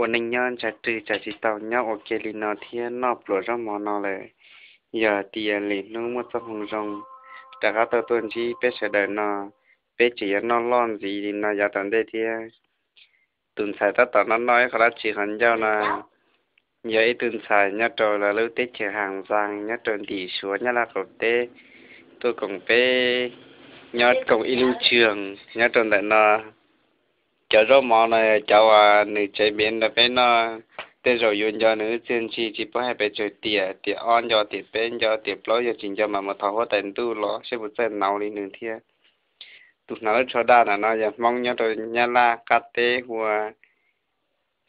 ua neej nyob ntshav rwg tsam tsis tau nyob ua ke li no thiab noj pluas zaub mov no lawm. Yog tias lwm hnub muaj txoj hmoo zoo rov qab tau tuaj ntsib peb sawv daws no, peb tseem yuav noj loj ntxiv li no yav tom ntej thiab. Tus ntxhais tab tom noj noj ib qho dab tsi qhov ncauj no, yog ib tug ntxhais nyob rau lawv lub teb chaws Has Ntxaas nyob rau ntim Suav Nyab Laj qaum teb, tuaj koom peb nyob koom ib lub tsev nyob rau ntawm no. Cov zaub mov no cov uas nws tsev npiav rau peb noj, tej zaum yuav nco nws lub txiaj ntsig tsis paub hais pes tsawg tiam, tiam ob nco tiam peb nco tiam plaub yog tsis nco mas mus thov huab tais ntuj los seb puas txawj nau li nws thiab. Tus hnav lub tsho daj ntawm no yog Hmoob nyob rau Nyab Laj qab teb hu ua,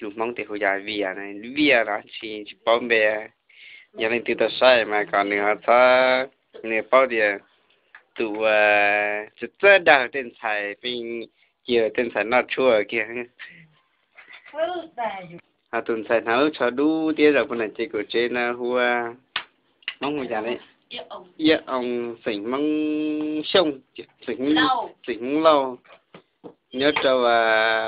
lus Hmoob tias hu yam Vias, Vias los tsis tsis paub npe. Yog leej twg tau saib mas kom nws ho txhob, nws paub tias tus uas txawj dag tej ntxhais pheej cia tej ntxhais noj tshuaj kiag. Ho tus ntxhais hnav lub tsho dub thiab zaum puag nram ces kaum tsev no hu ua, Hmoob hu yam li Iab Oo, xeem Hmoob Xyooj, xeem Hmoob Lauj, nyob rau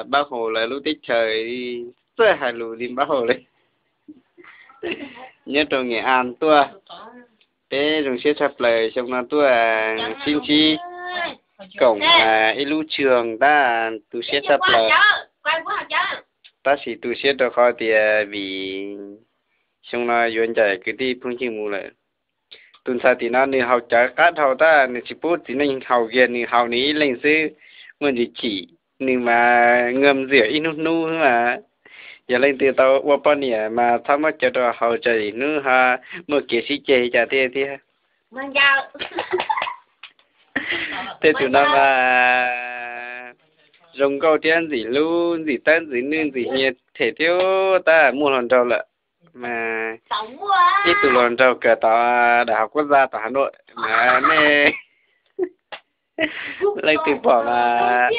Npab Haus lawv lub teb chaws, txawj hais lus li Npab Haus li. Nyob rau Nges As tuaj, peb zoo siab tshaj plaws xyoo no tuaj sib ntsib koom ib lub tsev tab tu siab tshaj plaws. Tab sis tu siab rau qhov tias vim xyoo no yuav ncaim kwv tij phooj ywg mus lawm. Tus ntxhais tim no nws haus cawv qab dhau tab nws tsis pub txiv neej haus kiag, nws haus nws ib leeg xwb, muaj ntsis chim, nws mas nka ntxiam ib hnub hnub xwb mas. Yog leej twg tau ua poj niam mas txhob muab cawv rau haus tsam ib hnub ho muaj kev sib ceg cas thiab thiab. Tej tus no mas zoo nkauj thiab ntxim hlub, ntxim tawb ntxim nwj ntxim nyiaj them thiab tab muaj hluas nraug lawm. Ib tug hluas nraug kawm tom Đại học Quốc gia tom Hà Nội mas nej leej twg pom mas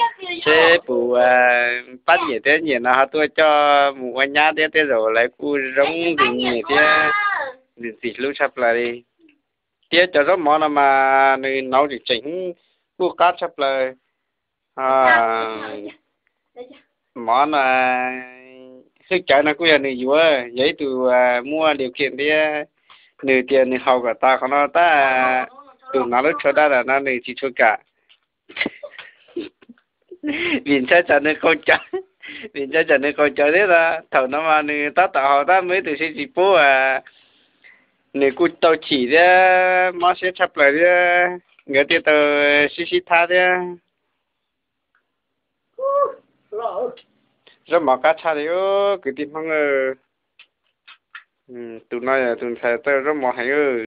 seb puas pab nyiam thiab, nyiam no ho tuaj coj mus ua nyab thiab, tej zaum lawv kuj zoo ntxim nyiam thiab ntxim hlub tshaj plaws li. Thiab cov zaub mov no mas nws nau tseem tseem kuj qab tshaj plaws. Mov no, hwj cawv no kuj yog nws yuav, yog ib tug muaj điều kiện thiab, nws tias nws haus kom tas qhov no tab, tus hnav lub tsho daj no nws tsis tshua kam. Vim ntshai tsam nws qaug cawv, vim ntshai tsam nws qaug cawv thiab os. Thaum no mas nws tab tom haus tab muaj ib tug sib tsis pub, nws kuj tau chim thiab mob siab tshaj plaws thiab, nkawd thiaj tau sib sib thab thiab. Zaub mov qab tshaj li kwv tij Hmoob. Tus no yog tus ntxhais txawj zaub mov heev.